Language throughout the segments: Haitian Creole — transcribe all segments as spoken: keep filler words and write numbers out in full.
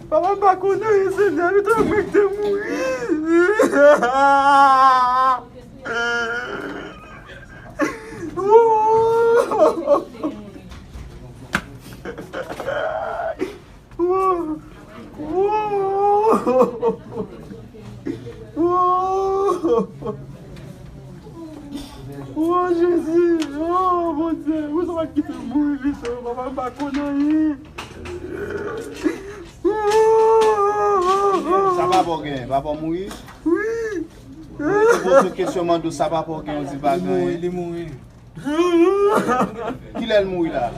Papa, m pa konn anyen, Senyè, m te mwen ki te mouri. Wo! Wo! Wo! Wo, Jezi! Oh, Bondye! Ou sa pa kite m mouri vit, oh, papa, m pa konn anyen. Sa papa w genyen? Papa w mouri? Wi. Mwen te poze w kesyon, mande w sa papa w genyen, ou di pa genyen. Li mouri, li mouri. Kilè l mouri la?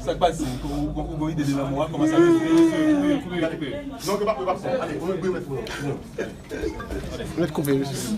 Sa k pase? Ou, ou, ou gon ide de lanmò a? Kòman sa fè? Kouri, kouri, kouri. Non, yo pa, yo pa fè. Ale, ou gwe mèt pou nou. Mèt koupe, mesye.